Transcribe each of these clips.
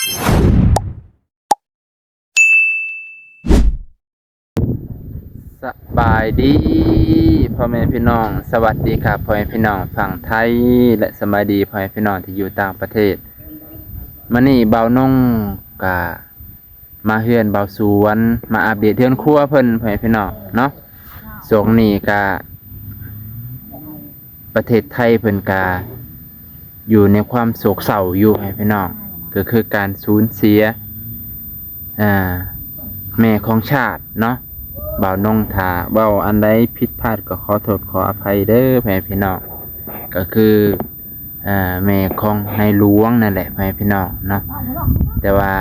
ສະບາຍດີພໍ່ແມ່ພີ່ນ້ອງ, ສະຫວັດດີຄັບພໍ່ແມ່ພີ່ນ້ອງຝັ່ງໄທ ແລະ ສະບາຍດີພໍ່ແມ່ພີ່ນ້ອງທີ່ຢູ່ຕ່າງປະເທດ. ມື້ນີ້ບ່າວນົງກະມາເຮືອນບ່າວສວນ ມາອັບເດດເຮືອນຄົວເພິ່ນພໍ່ແມ່ພີ່ນ້ອງເນາະ. ຊ່ວງນີ້ກະ ປະເທດໄທເພິ່ນກະຢູ່ໃນຄວາມໂສກເສົ້າຢູ່ໃຫ້ພີ່ນ້ອງ, ກໍຄືການສູນເສຍ ອ່າ ແມ່ຂອງຊາດເນາະ. ບ່າວນົງຖ້າເວົ້າອັນໃດຜິດພາດກໍຂໍໂທດຂໍອະໄພເດີພໍ່ແມ່ພີ່ນ້ອງ. ກໍຄື ອ່າ ແມ່ຂອງໃນຫຼວງນັ້ນແຫຼະພໍ່ແມ່ພີ່ນ້ອງເນາະ. ແຕ່ວ່າ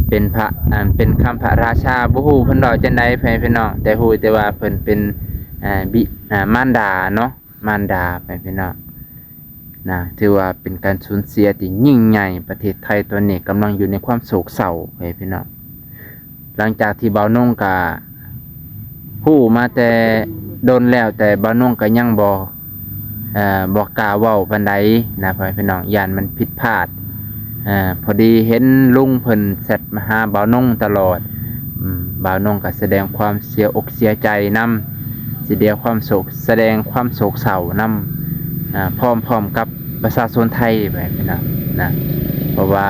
ເປັນພະ ອັນເປັນຄຳພະລາຊາ ບໍ່ຮູ້ເພິ່ນເວົ້າຈັ່ງໃດພໍ່ແມ່ພີ່ນ້ອງ, ແຕ່ຮູ້ແຕ່ວ່າເພິ່ນເປັນ ອ່າ ບິ ອ່າ ມານດາເນາະ. ມານດາ ໄປພີ່ນ້ອງນະ, ຖືວ່າເປັນການສູນເສຍທີ່ຍິ່ງໃຫຍ່. ປະເທດໄທຕອນນີ້ກຳລັງຢູ່ໃນຄວາມໂສກເສົ້າ ໄປພີ່ນ້ອງ. ຫຼັງຈາກທີ່ບ່າວນົງກະຮູ້ມາແຕ່ດົນແລ້ວ, ແຕ່ບ່າວນົງກະຍັງບໍ່ ເອີ ບໍ່ກ້າເວົ້າປານໃດນະ ພໍ່ແມ່ພີ່ນ້ອງ, ຢ້ານມັນຜິດພາດ. ເອີ ພໍດີເຫັນລຸງເພິ່ນແຊັດມາຫາບ່າວນົງຕະຫຼອດ. ອືມ ບ່າວນົງກໍສະແດງຄວາມເສຍອົກເສຍໃຈນຳ, ສະແດງຄວາມໂສກ ສະແດງຄວາມໂສກເສົ້ານຳ ອາ ພ້ອມໆກັບປະຊາຊົນໄທ ແບບນີ້ນະ ນະ ເພາະວ່າ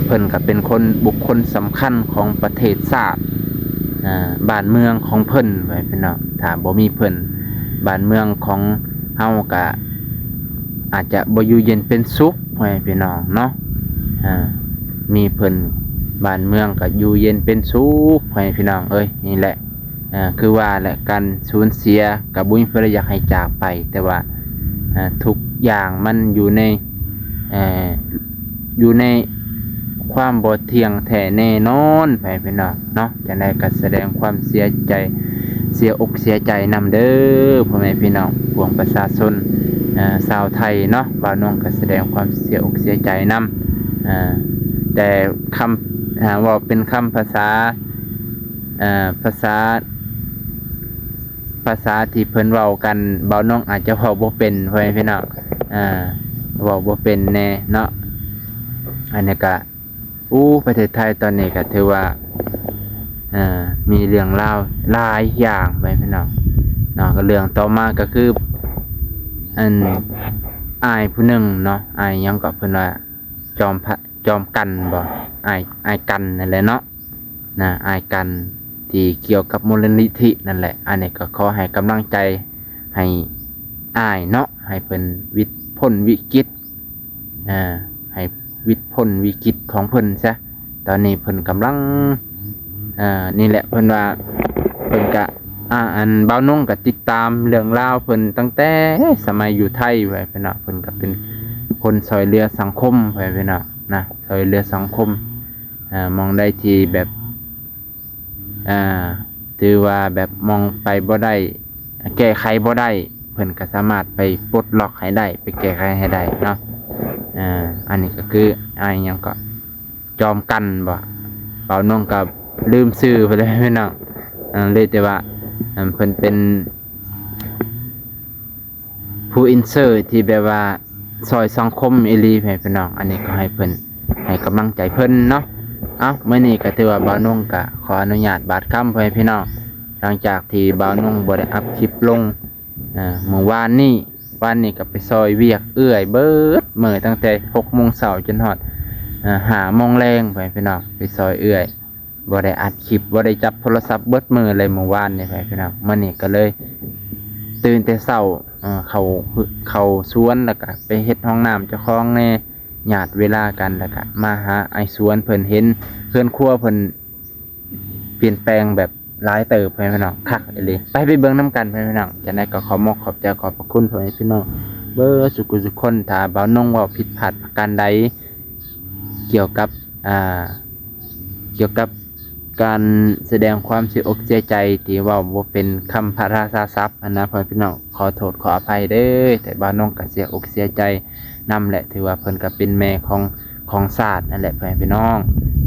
ເພິ່ນກໍເປັນຄົນ ບຸກຄົນສຳຄັນຂອງປະເທດຊາດ ອາ ບ້ານເມືອງຂອງເພິ່ນ ແບບນີ້ເນາະ. ຖ້າບໍ່ມີເພິ່ນ ບ້ານເມືອງຂອງເຮົາກໍອາດຈະບໍ່ຢູ່ເຢັນເປັນສຸກ ພໍ່ແມ່ພີ່ນ້ອງເນາະ. ອາ ມີເພິ່ນ ບ້ານເມືອງກໍຢູ່ເຢັນເປັນສຸກ ພໍ່ແມ່ພີ່ນ້ອງເອີຍ. ນີ້ແຫຼະ ເອີ ຄືວ່າແຫຼະ ການສູນເສຍກໍບໍ່ມີຜູ້ໃດຢາກໃຫ້ຈາກໄປ, ແຕ່ວ່າ ເອີ ທຸກຢ່າງມັນຢູ່ໃນ ເອີ ຢູ່ໃນຄວາມບໍ່ທ່ຽງແທ້ແນ່ນອນ ພໍ່ແມ່ພີ່ນ້ອງເນາະ. ຈັ່ງໃດກໍສະແດງຄວາມເສຍໃຈ ເສຍອົກເສຍໃຈນຳເດີ ພໍ່ແມ່ພີ່ນ້ອງ ປວງປະຊາຊົນ ເອີ ຊາວໄທເນາະ. ບ່າວນົງກໍສະແດງຄວາມເສຍອົກເສຍໃຈນຳ ເອີ ແຕ່ຄຳ ເວົ້າເປັນຄຳພາສາ ເອີ ພາສາ ພາສາທີ່ເພິ່ນເວົ້າກັນ ບ່າວນົງອາດຈະເວົ້າບໍ່ເປັນ ພໍ່ແມ່ພີ່ນ້ອງ ເອີ ເວົ້າບໍ່ເປັນແນ່ເນາະ. ອັນນີ້ກະ ໂອ້ ປະເທດໄທຕອນນີ້ກະຖືວ່າ ເອີ ມີເລື່ອງລາວຫຼາຍຢ່າງ ພໍ່ແມ່ພີ່ນ້ອງເນາະ. ກໍເລື່ອງຕໍ່ມາກໍຄື ອັນ ອ້າຍຜູ້ໜຶ່ງເນາະ, ອ້າຍຫຍັງເກາະ ເພິ່ນວ່າ ຈອມພະ ຈອມກັນບໍ ອ້າຍ ອ້າຍກັນນັ້ນແຫຼະເນາະ ນະ ອ້າຍກັນ ທີ່ກ່ຽວກັບມູນນິທິນັ້ນແຫຼະ. ອັນນີ້ກໍຂໍໃຫ້ກຳລັງໃຈໃຫ້ອ້າຍເນາະ ໃຫ້ເພິ່ນວິດພົ້ນວິກິດ ອາ ໃຫ້ວິດພົ້ນວິກິດຂອງເພິ່ນຊະ. ຕອນນີ້ເພິ່ນກຳລັງ ອາ ນີ້ແຫຼະ ເພິ່ນວ່າ ເພິ່ນກະ ອາ ອັນ ບ່າວນົງກໍຕິດຕາມເລື່ອງລາວເພິ່ນຕັ້ງແຕ່ສະໄໝຢູ່ໄທ ໄວ້ເພິ່ນເນາະ. ເພິ່ນກໍເປັນຄົນຊ່ອຍເຫຼືອສັງຄົມ ໄວ້ເພິ່ນເນາະ ນະ ຊ່ອຍເຫຼືອສັງຄົມ ອາ ໝ່ອງໃດທີ່ແບບ ອາ ຖືວ່າແບບໝ່ອງໄປບໍ່ໄດ້ ແກ້ໄຂບໍ່ໄດ້ ເພິ່ນກໍສາມາດໄປປົດລັອກໃຫ້ໄດ້ ໄປແກ້ໄຂໃຫ້ໄດ້ເນາະ. ອາ ອັນນີ້ກໍຄືອ້າຍຫຍັງເກາະ ຈອມກັນບໍ ບ່າວນົງກໍລືມຊື່ໄປແລ້ວພີ່ນ້ອງ. ເອີ ເລີຍແຕ່ວ່າ ເອີ ເພິ່ນເປັນຜູ້ອິນເຊີທີ່ແບບວ່າຊ່ອຍສັງຄົມອີ່ຫຼີ ພໍ່ແມ່ພີ່ນ້ອງ. ອັນນີ້ກໍໃຫ້ເພິ່ນ ໃຫ້ກຳລັງໃຈເພິ່ນເນາະ. ເອົ້າ ມື້ນີ້ກໍຖືວ່າບ່າວນົງກໍຂໍອະນຸຍາດບາດຄຳ ພໍ່ແມ່ພີ່ນ້ອງ, ຫຼັງຈາກທີ່ບ່າວນົງບໍ່ໄດ້ອັບຄລິບລົງ ເອີ ມື້ວານນີ້ ວານນີ້ກໍໄປຊ່ອຍວຽກເອື້ອຍເບິດມື້ ຕັ້ງແຕ່ຫົກໂມງເຊົ້າຈົນຮອດ ເອີ ຫ້າໂມງແລງ ພໍ່ແມ່ພີ່ນ້ອງ ໄປຊ່ອຍເອື້ອຍ. ບໍ່ໄດ້ອັດຄລິບ ບໍ່ໄດ້ຈັບໂທລະສັບເບິດມື້ເລີຍມື້ວານນີ້ ພໍ່ແມ່ພີ່ນ້ອງ. ມື້ນີ້ກໍເລີຍຕື່ນແຕ່ເຊົ້າ ເອີ ເຂົ້າ ເຂົ້າສວນ ແລ້ວກໍໄປເຮັດຫ້ອງນ້ຳເຈົ້າຂອງແດ່ ຍາດເວລາກັນ ແລ້ວກໍມາຫາອ້າຍສວນເພິ່ນ ເຫັນເຮືອນຄົວເພິ່ນ ປ່ຽນແປງແບບຫຼາຍເຕີບ ພໍ່ແມ່ພີ່ນ້ອງ ຄັກອີ່ຫຼີ. ໄປ ໄປເບິ່ງນຳກັນ ພໍ່ແມ່ພີ່ນ້ອງ. ຈັ່ງໃດກໍຂໍມອບຂອບໃຈຂອບພະຄຸນພໍ່ແມ່ພີ່ນ້ອງເບິດສຸກຄົນ. ຖ້າບ່າວນົງເວົ້າຜິດພາດປະການໃດ ກ່ຽວກັບ ອ່າ ກ່ຽວກັບການສະແດງຄວາມເສຍອົກເສຍໃຈ ທີ່ເວົ້າບໍ່ເປັນຄຳພະລາຊາສັບຫັ້ນນະ ພໍ່ແມ່ພີ່ນ້ອງ ຂໍໂທດຂໍອະໄພເດີ. ແຕ່ບ່າວນົງກໍເສຍອົກເສຍໃຈນຳແຫຼະ ຖືວ່າເພິ່ນກໍເປັນແມ່ຂອງ ຂອງຊາດນັ້ນແຫຼະ ພໍ່ແມ່ພີ່ນ້ອງ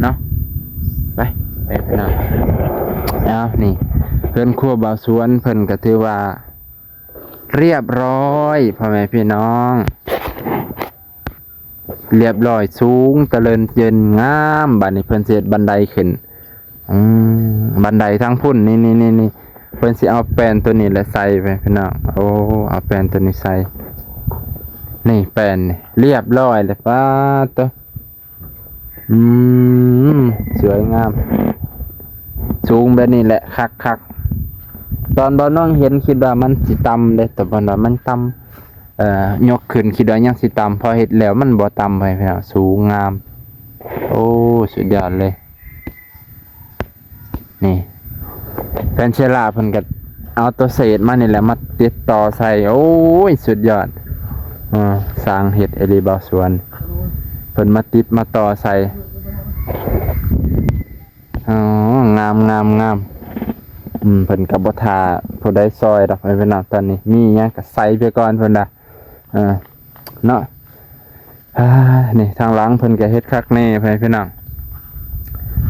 ເນາະ. ໄປ ໄປພີ່ນ້ອງ. ເອົາ ນີ້ ເຮືອນຄົວບ່າວສວນເພິ່ນກໍຖືວ່າຮຽບຮ້ອຍ ພໍ່ແມ່ພີ່ນ້ອງ, ຮ ຮຽບຮ້ອຍ ສູງຕະເລີນເຢັນງາມ. ບາດນີ້ເພິ່ນຊິເຮັດບັນໄດຂຶ້ນ ອືມ ບັນໄດທາງພຸ້ນ ນີ້ໆໆ ເພິ່ນຊິເອົາແປ້ນໂຕນີ້ແຫຼະໃສ່ໄປພີ່ນ້ອງ. ໂອ້ ເອົາແປ້ນໂຕນີ້ໃສ່ ນີ້ແປ້ນນີ້ ຮຽບຮ້ອຍແລ້ວ. ປາດໂຕ ອືມ ສວຍງາມ ສູງແບບນີ້ແຫຼະ ຄັກໆ. ຕອນບ່າວນ້ອງເຫັນຄິດວ່າມັນຊິຕ່ຳເດ້ ແຕ່ເພິ່ນວ່າມັນຕ່ຳ ເອີ ຍົກຂຶ້ນຄິດວ່າຍັງຊິຕ່ຳ ພໍເຮັດແລ້ວມັນບໍ່ຕ່ຳ ພໍ່ແມ່ພີ່ນ້ອງ ສູງງາມ. ໂອ້ ສຸດຍອດເລີຍ. ນີ້ ແຜ່ນເຊລາເພິ່ນກໍເອົາຕົວເສດມານີ້ແຫຼະມາຕິດຕໍ່ໃສ່. ໂອ້ຍ ສຸດຍອດ. ເອີ ຊ່າງເຮັດອີ່ຫຼີ ບ່າວສວນ ເພິ່ນມາຕິດມາຕໍ່ໃສ່. ອໍ ງາມໆໆ. ອືມ ເພິ່ນກໍບໍ່ຖ້າຜູ້ໃດຊ່ອຍດອກ ເພິ່ນວ່າ ຕອນນີ້ມີຫຍັງກໍໃສ່ໄປກ່ອນ ເພິ່ນວ່າ ເອີ ເນາະ. ອ່າ ນີ້ທາງຫຼັງເພິ່ນກໍເຮັດຄັກແນ່ ພໍ່ແມ່ພີ່ນ້ອງ.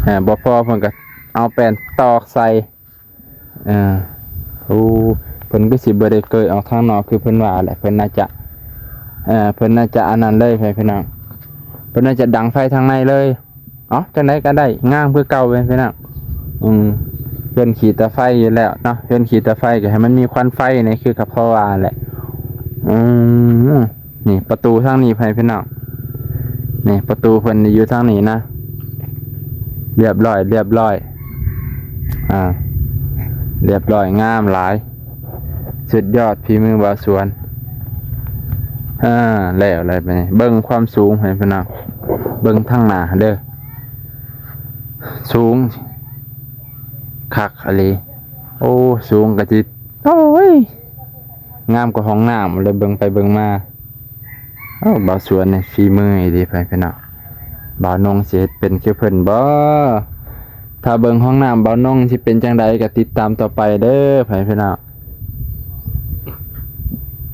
ອ່າ ບໍ່ພໍເພິ່ນກໍເອົາແປ້ນຕອກໃສ່. ເອີ ໂອ້ ເພິ່ນກໍຊິບໍ່ໄດ້ເກີດອອກທາງນອກຄືເພິ່ນວ່າແຫຼະ. ເພິ່ນໜ້າຈະ ເອີ ເພິ່ນໜ້າຈະອັນນັ້ນເລີຍ ພໍ່ແມ່ພີ່ນ້ອງ ເພິ່ນໜ້າຈະດັງໄຟທາງໃນເລີຍ. ເອົາ ຈັ່ງໃດກໍໄດ້ ງາມຄືເກົ່າເວີຍພີ່ນ້ອງ. ອືມ ເຮືອນຂີ້ຕາໄຟຢູ່ແລ້ວເນາະ ເຮືອນຂີ້ຕາໄຟກໍໃຫ້ມັນມີຄວັນໄຟນີ້ ຄືກັບພໍ່ວ່າແຫຼະ. ອືມ ນີ້ປະຕູທາງນີ້ ພໍ່ແມ່ພີ່ນ້ອງ ນີ້ປະຕູເພິ່ນຢູ່ທາງນີ້ນະ. ຮຽບຮ້ອຍ ຮຽບຮ້ອຍ ອ່າ ຮຽບຮ້ອຍ ງາມຫຼາຍ. ສຸດຍອດ ຝີມືບ່າວສວນ. ອ່າ ແລ້ວ ແລ້ວ ເບິ່ງຄວາມສູງໃຫ້ພີ່ນ້ອງ ເບິ່ງທາງໜ້າເດີ ສູງຄັກອີ່ຫຼີ. ໂອ້ ສູງກະຊິ ໂອ້ຍ ງາມກວ່າຫ້ອງນ້ຳເລີຍ ເບິ່ງໄປເບິ່ງມາ. ເອົ້າ ບ່າວສວນນີ້ຝີມືອີ່ຫຼີ ພໍ່ແມ່ພີ່ນ້ອງ. ບ່າວນົງຊິເຮັດເປັນຄືເພິ່ນບໍ່? ຖ້າເບິ່ງຫ້ອງນ້ຳບ່າວນົງຊິເປັນຈັ່ງໃດກໍຕິດຕາມຕໍ່ໄປເດີ ພໍ່ແມ່ພີ່ນ້ອງ.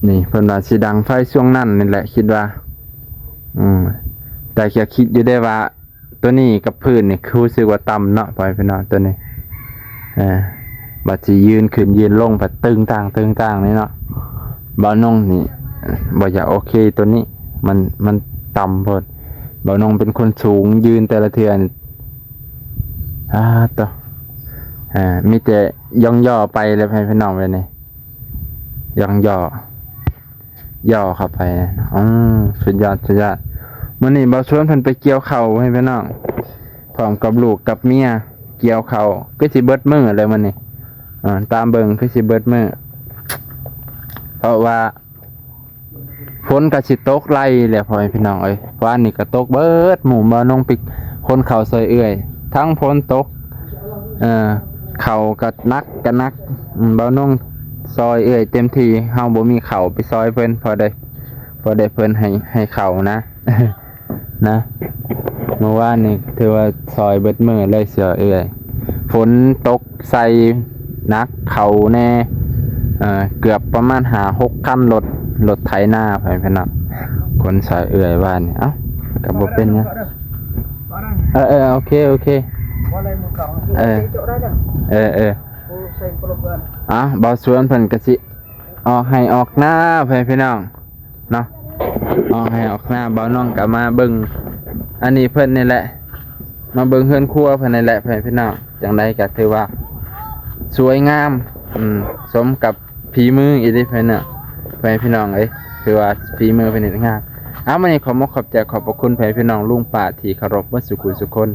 ນີ້ເພິ່ນວ່າຊິດັງໄຟຊ່ວງນັ້ນນີ້ແຫຼະ ຄິດວ່າ ອືມ ແຕ່ກໍຄິດຢູ່ເດ້ວ່າ ຕົວນີ້ກັບພື້ນນີ້ຄືຮູ້ສຶກວ່າຕ່ຳເນາະ ພໍ່ແມ່ພີ່ນ້ອງ ຕົວນີ້. ເອີ ບາດຊິຢືນຂຶ້ນຢືນລົງພັດຕຶງຕ່າງຕຶງຕ່າງນີ້ເນາະ. ບ່າວນົງນີ້ບໍ່ຢາກໂອເຄຕົວນີ້ ມັນ ມັນຕ່ຳໂພດ. ບ່າວນົງເປັນຄົນສູງ ຢືນແຕ່ລະເທື່ອນີ້ ອາ ໂຕ ເອີ ມີແຕ່ຢ່ອງຍໍໄປເລີຍ ພໍ່ແມ່ພີ່ນ້ອງ ແບບນີ້ ຢ່ອງຍໍ ຍໍເຂົ້າໄປ. ອືມ ສຸດຍອດ ສຸດຍອດ. ມື້ນີ້ບ່າວສວນເພິ່ນໄປກ່ຽວເຂົ້າໃຫ້ພີ່ນ້ອງ ພ້ອມກັບລູກກັບເມຍ ກ່ຽວເຂົ້າ ຄືຊິເບິດມື້ແລ້ວມື້ນີ້. ເອີ ຕາມເບິ່ງຄືຊິເບິດມື້ ເພາະວ່າຝົນກໍຊິຕົກໄລ່ແລ້ວ ພໍ່ແມ່ພີ່ນ້ອງເອີຍ. ວານນີ້ກໍຕົກເບິດ ໝູ່ບ່າວນົງໄປຂົນເຂົ້າຊ່ອຍເອື້ອຍ ທັງຝົນຕົກ ເອີ ເຂົ້າກໍໜັກ ກໍໜັກ. ອືມ ບ່າວນົງຊ່ອຍເອື້ອຍເຕັມທີ່ ເຮົາບໍ່ມີເຂົ້າໄປຊ່ອຍເພິ່ນ ພໍໄດ້ ພໍໄດ້ເພິ່ນໃຫ້ ໃຫ້ເຂົ້ານະ ນະ. ເມື່ອວານນີ້ຖືວ່າຊ່ອຍເບິດມື້ເລີຍ ຊ່ອຍເອື້ອຍ. ຝົນຕົກໃສ່ໜັກ ເຂົ້າແນ່ ເອີ ເກືອບປະມານຫ້າຫົກຄັນ ລົດ ລົດໄຖນາ ພໍ່ແມ່ພີ່ນ້ອງ ຂົນຊ່ອຍເອື້ອຍວານນີ້. ເອົ້າ ກໍບໍ່ເປັນຫຍັງ. ເອີ ເອີ ໂອເຄ ໂອເຄ. ເອີ ເອີ ເອີ ເອີ. ອ່ະ ບ່າວສວນເພິ່ນກະຊິອອກໄຮ່ອອກນາ ພໍ່ແມ່ພີ່ນ້ອງເນາະ ອອກໄຮ່ອອກນາ. ບ່າວນ້ອງກະມາເບິ່ງອັນນີ້ເພິ່ນນີ້ແຫຼະ ມາເບິ່ງເຮືອນຄົວເພິ່ນນີ້ແຫຼະ ພໍ່ແມ່ພີ່ນ້ອງ. ຈັ່ງໃດກະຖືວ່າສວຍງາມ ອືມ ສົມກັບຝີມືອີ່ຫຼີ ພໍ່ແມ່ພີ່ນ້ອງເອີຍ ຖືວ່າຝີມືເພິ່ນເຮັດງາມ. ເອົາ ມື້ນີ້ຂໍຂອບໃຈຂອບພະຄຸນ ພໍ່ແມ່ພີ່ນ້ອງ ລຸງປ້າທີ່ເຄົາລົບເບິດສູ່ຜູ້ສູ່ຄົນ.